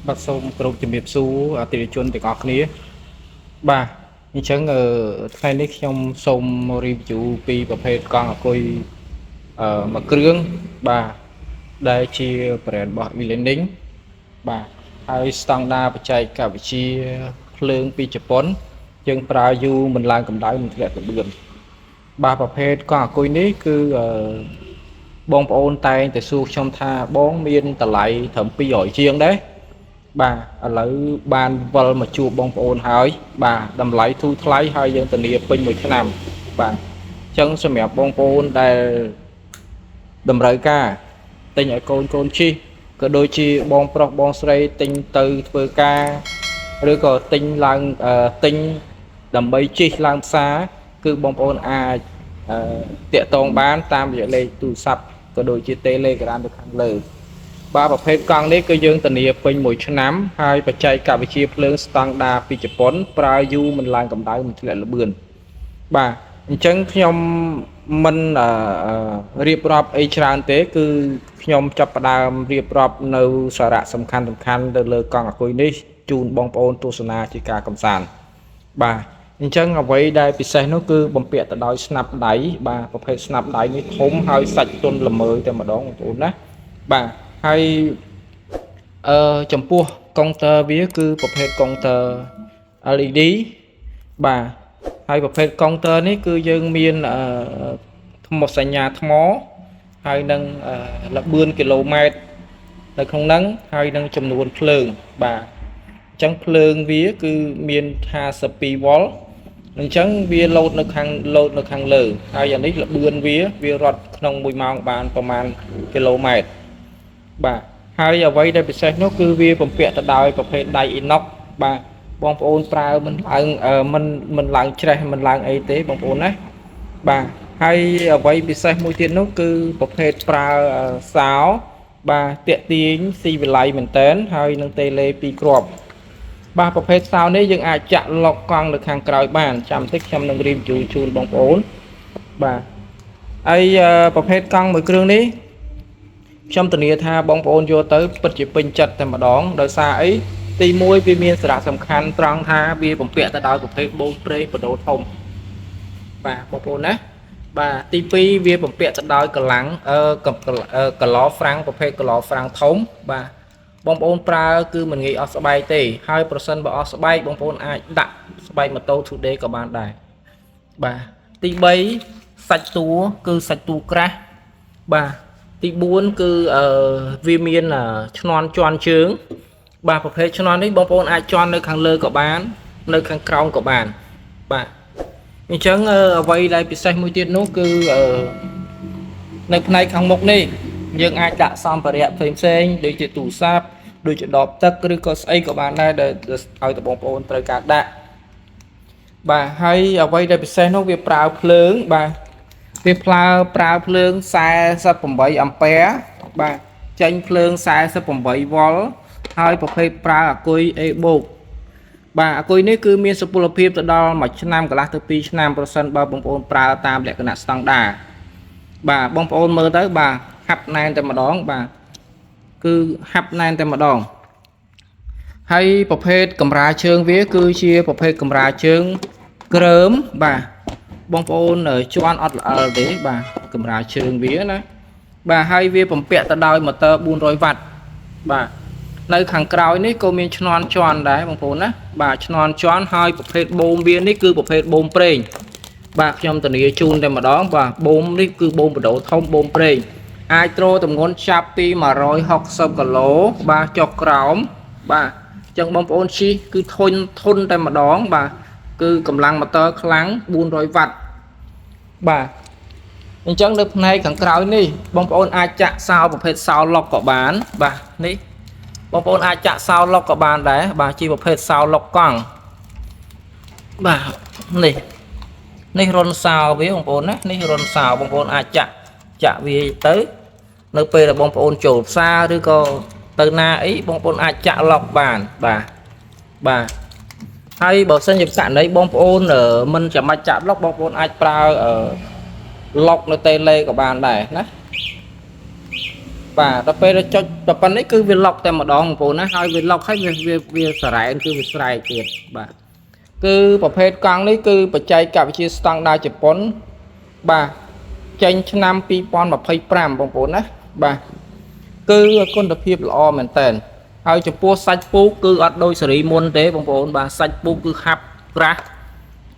បាទសូមគោរពជំរាបសួរអតិថិជនទាំងអស់គ្នាបាទអញ្ចឹងថ្ងៃនេះខ្ញុំសូម review ពីប្រភេទកង់អាគុយមួយគ្រឿងបាទដែលជា brand របស់ e-learning បាទហើយស្តង់ដារបច្ចេកវិទ្យាភ្លើងពីជប៉ុនយើងប្រើយូរមិនឡើងកម្ដៅមិនធ្លាក់ល្បឿនបាទប្រភេទកង់អាគុយនេះគឺបងប្អូនតែងតែសួរខ្ញុំថាបងមានតម្លៃត្រឹម200ជាងដែរ បាទឥឡូវបានវិលមកជួបបងប្អូនហើយបាទតម្លៃធូរថ្លៃហើយយើងធានាពេញមួយឆ្នាំបាទអញ្ចឹងសម្រាប់បងប្អូនដែលតម្រូវការទិញឲ្យកូនកូនជិះក៏ដូចជាបងប្រុសបងស្រីទិញទៅធ្វើការឬក៏ទិញឡើងទិញដើម្បីជិះឡើងផ្សារគឺបងប្អូនអាចតាក់ទងបានតាមរយៈលេខទូរស័ព្ទក៏ដូចជា Telegram ទៅខាងលើ បាទប្រភេទកង់នេះគឺយើងធានាពេញមួយឆ្នាំហើយបច្ចេកវិទ្យាភ្លើងស្តង់ដាពីជប៉ុនប្រើយូរមិនឡើងកម្ដៅមិនធ្លាក់ល្បឿនបាទអញ្ចឹងខ្ញុំមិនរៀបរាប់អីច្រើនទេ គឺខ្ញុំចាប់ផ្ដើមរៀបរាប់នៅសារៈសំខាន់សំខាន់ទៅលើកង់អាគុយនេះជូនបងប្អូនទស្សនាជាការកម្សាន្តបាទអញ្ចឹងអ្វីដែលពិសេសនោះគឺបំពាក់ទៅដោយស្នាប់ដៃបាទប្រភេទស្នាប់ដៃនេះធំហើយសាច់ទន់ល្មើយតែម្ដងបងប្អូនណាបាទហើយចំពោះកុងទ័រវាគឺប្រភេទកុងទ័រ LED បាទហើយប្រភេទកុងទ័រនេះគឺយើងមានថ្មសញ្ញាថ្មហើយនឹងល្បឿនគីឡូម៉ែត្រនៅក្នុងហ្នឹងហើយនឹងចំនួនភ្លើងបាទអញ្ចឹងភ្លើងវាគឺមាន52វ៉ុលអញ្ចឹងវាលោតនៅខាងលោតនៅខាងលើហើយអានេះល្បឿនវាវារត់ក្នុង1ម៉ោងបានប្រមាណគីឡូម៉ែត្រ បាទហើយអ្វីដែលពិសេសនោះគឺវាបំពាក់ទៅដោយប្រភេទដៃ inox បាទបងប្អូនប្រើមិនឡើងមិនមិនឡើងច្រេះមិនឡើងអីទេបងប្អូនណាបាទហើយអ្វីពិសេសមួយទៀតនោះគឺប្រភេទប្រើសោបាទតាកទាញស៊ីវិល័យមែនតែនហើយនឹងតេឡេ2គ្រាប់បាទប្រភេទសោនេះយើងអាចចាក់ឡុកកង់នៅខាងក្រោយបានចាំតិចខ្ញុំនឹង review ជូនបងប្អូនបាទហើយប្រភេទកង់មួយគ្រឿងនេះ ខ្ញុំធានាថាបងប្អូនយកទៅពិតជាពេញចិត្តតែម្ដងដោយសារអីទី1វាមានសារៈសំខាន់ត្រង់ថាវាបំពាក់ទៅដោយប្រភេទបូមប្រេងបដូរធំបាទបងប្អូនណាបាទទី2វាបំពាក់ទៅដោយកម្លាំងអឺកឡហ្វ្រាំងប្រភេទកឡហ្វ្រាំងធំបាទបងប្អូនប្រើគឺមិនងាយអស់ស្បែកទេហើយប្រសិនបើអស់ស្បែកបងប្អូនអាចដាក់ស្បែកម៉ូតូ Today ក៏បានដែរបាទទី3សាច់តួគឺសាច់តួក្រាស់បាទទី4គឺវាមានឈ្នាន់ជន់ជើង បាទប្រភេទឈ្នាន់នេះបងប្អូនអាចជន់នៅខាងលើក៏បាន នៅខាងក្រោមក៏បានបាទអញ្ចឹងអ្វីដែលពិសេសមួយទៀតនោះគឺនៅផ្នែកខាងមុខនេះយើងអាចដាក់សម្ភារៈផ្សេងផ្សេងដូចជាទូរស័ព្ទដូចជាដបទឹកឬក៏ស្អីក៏បានដែរដែលឲ្យតែបងប្អូនត្រូវការដាក់បាទហើយអ្វីដែលពិសេសនោះវាប្រើភ្លើងបាទវាប្រើប្រើភ្លើង48អាំពែបាទចេញភ្លើង48វ៉ុលហើយប្រភេទប្រើអាគុយ A បូកបាទអាគុយនេះគឺមានសុពលភាពទៅដល់1ឆ្នាំកន្លះទៅ2ឆ្នាំប្រសិនបើបងប្អូនប្រើតាមលក្ខណៈស្តង់ដារបាទបងប្អូនមើលទៅបាទហាប់ណែនតែម្ដងបាទគឺហាប់ណែនតែម្ដងហើយប្រភេទកម្រាលជើងវាគឺជាប្រភេទកម្រាលជើងក្រើមបាទបងប្អូនជន់អត់ល្អិលទេបាទកម្រាលជើងវាណាបាទហើយវាបំពាក់ទៅដោយម៉ូទ័រ400វ៉ាត់បាទនៅខាងក្រោយនេះក៏មានឈ្នាន់ជន់ដែរបងប្អូនណាបាទឈ្នាន់ជន់ហើយប្រភេទបូមវានេះគឺប្រភេទបូមប្រេងបាទខ្ញុំធានាជូនតែម្ដងបាទបូមនេះគឺបូមបដូរធំបូមប្រេងអាចទ្រទម្ងន់ចាប់ពី160គីឡូបាទចុះក្រោមបាទអញ្ចឹងបងប្អូនជិះគឺធុញធន់តែម្ដងបាទគឺកម្លាំងម៉ូទ័រខ្លាំង400វ៉ាត់បាទអញ្ចឹងនៅផ្នែកខាងក្រោយនេះបងប្អូនអាចចាក់សោប្រភេទសោឡុកក៏បានបាទនេះបងប្អូនអាចចាក់សោឡុកក៏បានដែរបាទជាប្រភេទសោឡុកកង់បាទនេះនេះរុនសោវាបងប្អូនណានេះរុនសោបងប្អូនអាចចាក់ចាក់វាទៅនៅពេលដែលបងប្អូនចូលផ្សារឬក៏ទៅណាអីបងប្អូនអាចចាក់ឡុកបានបាទបាទហើយបើសិនជាករណីបងប្អូនមិនចាំបាច់ចាក់ឡុកបងប្អូនអាចប្រើឡុកនៅតេឡេក៏បានដែរណា បាទដល់ពេលចុចដល់ប៉ុណ្នេះគឺវាឡុកតែម្ដងបងប្អូនណាហើយវាឡុកហើយវាវាវាសារ៉ែនគឺវាស្រែកទៀតបាទគឺប្រភេទកង់នេះគឺបច្ចេកវិទ្យាស្តង់ដារជប៉ុនបាទចេញឆ្នាំ2025បងប្អូនណាបាទគឺគុណភាពល្អមែនតើហើយចំពោះសាច់ពូកគឺអត់ដូចសេរីមុនទេបងប្អូនបាទសាច់ពូកគឺហាប់ក្រាស់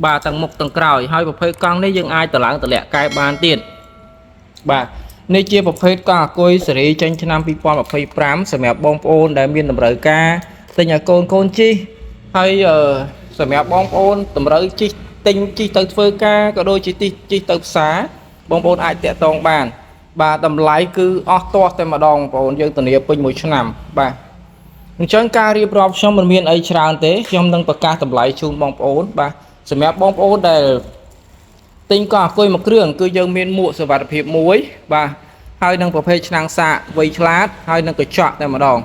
បាទទាំងមុខទាំងក្រោយហើយប្រភេទកង់នេះយើងអាចតឡើងតម្លាក់កែបានទៀតបាទនេះជាប្រភេទកង់អាគុយសេរីចេញឆ្នាំ2025សម្រាប់បងប្អូនដែលមានតម្រូវការទិញឲ្យកូនកូនជិះហើយសម្រាប់បងប្អូនតម្រូវជិះទិញជិះទៅធ្វើការក៏ដូចជាជិះទៅផ្សារបងប្អូនអាចតាក់ទងបានបាទតម្លៃគឺអស់ទាស់តែម្ដងបងប្អូនយើងធានាពេញមួយឆ្នាំបាទអញ្ចឹងការរៀបរាប់ខ្ញុំមិនមានអីច្រើនទេខ្ញុំនឹងប្រកាសតម្លៃជូនបងប្អូនបាទសម្រាប់បងប្អូនដែលទិញកង់អាគុយមួយគ្រឿងគឺយើងមានមួកសុវត្ថិភាពមួយបាទហើយនឹងប្រភេទឆ្នាំងសាកវៃឆ្លាតហើយនឹងកញ្ចក់តែម្ដង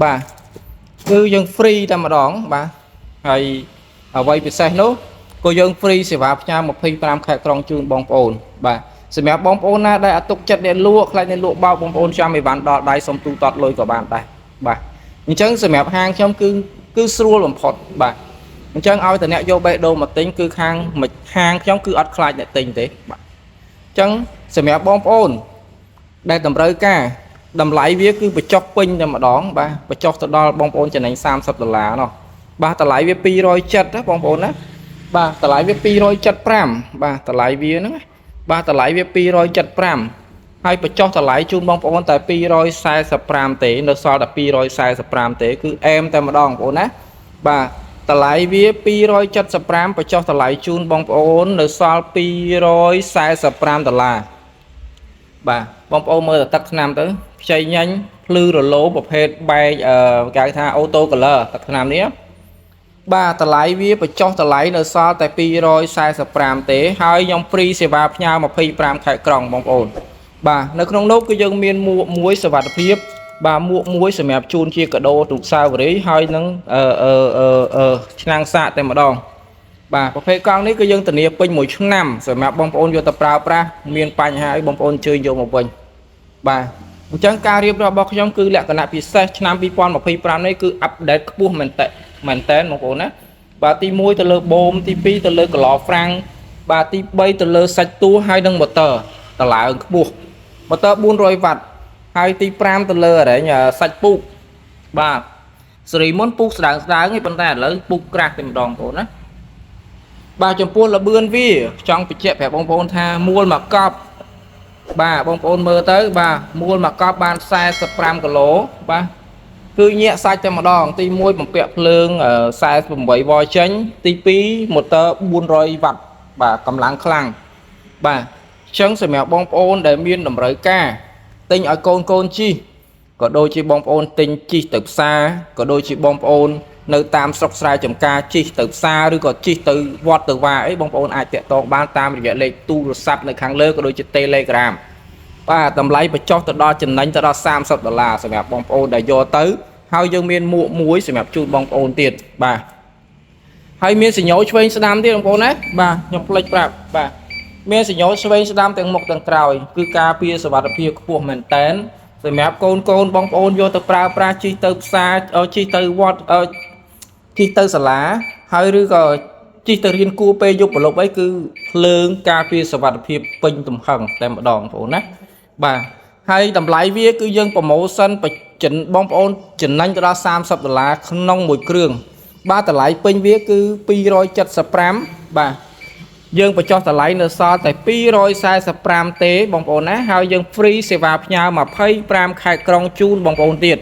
បាទគឺយើង free តែម្ដងបាទហើយអ្វីពិសេសនោះក៏យើង free សេវាផ្ញើ25ខេត្តក្រុងជូនបងប្អូនបាទសម្រាប់បងប្អូនណាដែលអត់ទុកចិត្តអ្នកលក់ខ្លាចអ្នកលក់បោកបងប្អូនចាំអីវ៉ាន់ដល់ដៃសុំទូទាត់លុយក៏បានដែរបាទអញ្ចឹងសម្រាប់ហាងខ្ញុំគឺស្រួលបំផុតបាទអញ្ចឹងឲ្យតែអ្នកយកបេះដូងមកទិញគឺខាងហាងខ្ញុំគឺអត់ខ្លាចអ្នកទិញទេបាទអញ្ចឹងសម្រាប់បងប្អូនដែលតម្រូវការតម្លៃវាគឺបញ្ចុះពេញតែម្ដងបាទបញ្ចុះទៅដល់បងប្អូនចំណេញ30ដុល្លារណោះបាទតម្លៃវា270ណាបងប្អូនណាបាទតម្លៃវា275បាទតម្លៃវាហ្នឹងបាទតម្លៃវា275ហើយបញ្ចុះតម្លៃជូនបងប្អូនតែ245ទេនៅសល់តែ245ទេគឺអែមតែម្ដងបងប្អូនណាបាទតម្លៃវា275បញ្ចុះតម្លៃជូនបងប្អូននៅសល់245ដុល្លារបាទបងប្អូនមើលតែទឹកថ្នាំទៅខ្ចីញ៉ាញ់ភ្លឺរលោងប្រភេទបែកគេហៅថា auto color ទឹកថ្នាំនេះបាទតម្លៃវាបញ្ចុះតម្លៃនៅសល់តែ245ទេហើយខ្ញុំ free សេវាផ្ញើ25ខេត្តក្រុងបងប្អូនបាទនៅក្នុងនោះគឺយើងមានមួកមួយសុវត្ថិភាពបាទមួកមួយសម្រាប់ជូនជាកាដូទូសាវរីយ៍ហើយនឹងអឺអឺអឺឆ្នាំងសាកតែម្ដងបាទប្រភេទកង់នេះគឺយើងធានាពេញមួយឆ្នាំសម្រាប់បងប្អូនយកទៅប្រើប្រាស់មានបញ្ហាអីបងប្អូនអញ្ជើញយកមកវិញបាទអញ្ចឹងការរៀបរាប់របស់ខ្ញុំគឺលក្ខណៈពិសេសឆ្នាំ2025នេះគឺ update ខ្ពស់មែនតើមែនតើបងប្អូនណាបាទទី1ទៅលើបូមទី2ទៅលើកឡហ្វ្រាំងបាទទី3ទៅលើសាច់តួហើយនិងម៉ូទ័រតឡើងខ្ពស់ម៉ូទ័រ400វ៉ាត់ហើយទី5ទៅលើអរែងសាច់ពូកបាទសេរីមុនពូកស្ដើងស្ដើងឯងប៉ុន្តែឥឡូវពូកក្រាស់តែម្ដងបងប្អូនណាបាទចំពោះលបឿនវាចង់បញ្ជាក់ប្រាប់បងប្អូនថាមួលមកកប់បាទបងប្អូនមើលទៅបាទមួលមកកប់បាន45គីឡូបាទគឺញាក់សាច់តែម្ដងទី1បំពាក់ភ្លើង48វ៉លចេញទី2ម៉ូទ័រ400វ៉ាត់បាទកម្លាំងខ្លាំងបាទអញ្ចឹងសម្រាប់បងប្អូនដែលមានតម្រូវការទិញឲ្យកូនកូនជិះក៏ដូចជាបងប្អូនទិញជិះទៅផ្សារក៏ដូចជាបងប្អូននៅតាមស្រុកស្រែចម្ការជិះទៅផ្សារឬក៏ជិះទៅវត្តទៅវាអីបងប្អូនអាចតាក់ទងបានតាមរយៈលេខទូរស័ព្ទនៅខាងលើក៏ដូចជា Telegram បាទតម្លៃបញ្ចុះទៅដល់ចំណេញទៅដល់30ដុល្លារសម្រាប់បងប្អូនដែលយកទៅហើយយើងមានមួកមួយសម្រាប់ជូនបងប្អូនទៀតបាទហើយមានសញ្ញោឆ្វេងស្ដាំទៀតបងប្អូនណាបាទខ្ញុំភ្លេចប្រាប់បាទមានសញ្ញោឆ្វេងស្ដាំទាំងមុខទាំងក្រោយគឺការពារសុវត្ថិភាពខ្ពស់មែនតែនសម្រាប់កូនកូនបងប្អូនយកទៅប្រើប្រាស់ជិះទៅផ្សារជិះទៅវត្តជិះទៅសាលាហើយឬក៏ជិះទៅរៀនគួរពេលយប់ប្រឡប់អីគឺភ្លើងការពារសុវត្ថិភាពពេញទំហឹងតែម្ដងបងប្អូនណាបាទហើយតម្លៃវាគឺយើង promotion បញ្ចិនបងប្អូនចំណេញទៅដល់30ដុល្លារក្នុងមួយគ្រឿងបាទតម្លៃពេញវាគឺ275បាទយើងបញ្ចុះតម្លៃនៅសល់តែ245ទេបងប្អូនណាហើយយើង free សេវាផ្ញើ25ខេត្តក្រុងជូនបងប្អូនទៀត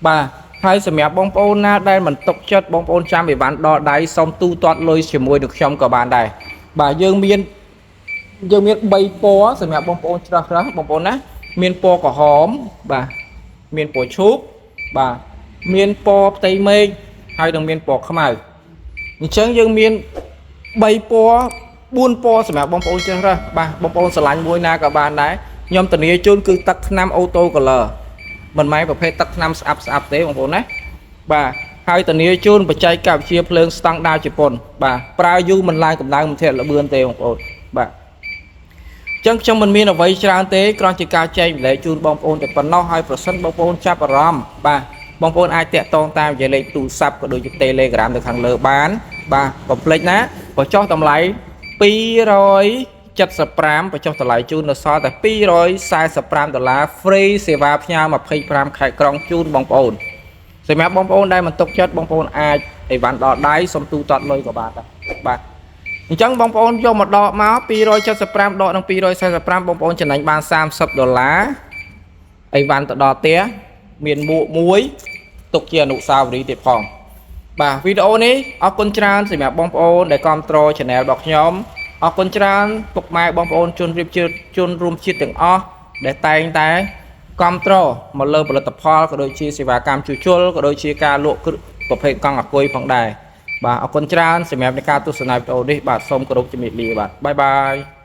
បាទហើយសម្រាប់បងប្អូនណាដែលមិនទុកចិត្តបងប្អូនចាំអីវ៉ាន់ដល់ដៃសុំទូទាត់លុយជាមួយនឹងខ្ញុំក៏បានដែរបាទយើងមាន3ពណ៌សម្រាប់បងប្អូនច្រោះច្រោះបងប្អូនណាមានពណ៌ក្រហមបាទមានពណ៌ឈូកបាទមានពណ៌ផ្ទៃមេឃហើយនឹងមានពណ៌ខ្មៅអញ្ចឹងយើងមាន3ពណ៌4ពណ៌សម្រាប់បងប្អូនជ្រើសរើសបាទបងប្អូនស្រឡាញ់មួយណាក៏បានដែរខ្ញុំធានាជូនគឺទឹកថ្នាំ auto color មិនមែនប្រភេទទឹកថ្នាំស្អាប់ស្អាប់ទេបងប្អូនណាបាទហើយធានាជូនបច្ចេកវិទ្យាភ្លើងស្តង់ដារជប៉ុនបាទប្រើយូរមិនឡើងកម្ដៅមិនធាក់លបឿនទេបងប្អូនបាទ ចឹងខ្ញុំមិនមានអ្វីច្រើនទេគ្រាន់ជាការចែករំលែកជូនបងប្អូនតែប៉ុណ្ណោះហើយប្រសិនបងប្អូនចាប់អារម្មណ៍បាទបងប្អូនអាចតាក់ទងតាមរយៈលេខទូរស័ព្ទក៏ដូចជា Telegram នៅខាងលើបានបាទកុំភ្លេចណាបញ្ចុះតម្លៃ275បញ្ចុះតម្លៃជូននៅសល់តែ245ដុល្លារ free សេវាផ្ញើ25ខេត្តក្រុងជូនបងប្អូនសម្រាប់បងប្អូនដែលមិនទុកចិត្តបងប្អូនអាចអីវ៉ាន់ដល់ដៃសុំទូទាត់លុយក៏បានដែរបាទអញ្ចឹងបងប្អូនយកមកដកមក275ដកនឹង245បងប្អូនចំណេញបាន30ដុល្លារអីវ៉ាន់ទៅដល់ផ្ទះមានមួកមួយទុកជាអនុស្សាវរីយ៍ទៀតផងបាទវីដេអូនេះអរគុណច្រើនសម្រាប់បងប្អូនដែលគាំទ្រ Channel របស់ខ្ញុំអរគុណច្រើនពុកម៉ែបងប្អូនជនរៀបជាតិជនរួមជាតិទាំងអស់ដែលតែងតែគាំទ្រមកលើផលិតផលក៏ដូចជាសេវាកម្មជួសជុលក៏ដូចជាការលក់គ្រឿងប្រភេទកង់អាគុយផងដែរបាទអរគុណច្រើនសម្រាប់នៃការទស្សនាវីដេអូនេះបាទសូមគោរពជំរាបលាបាទ bye bye.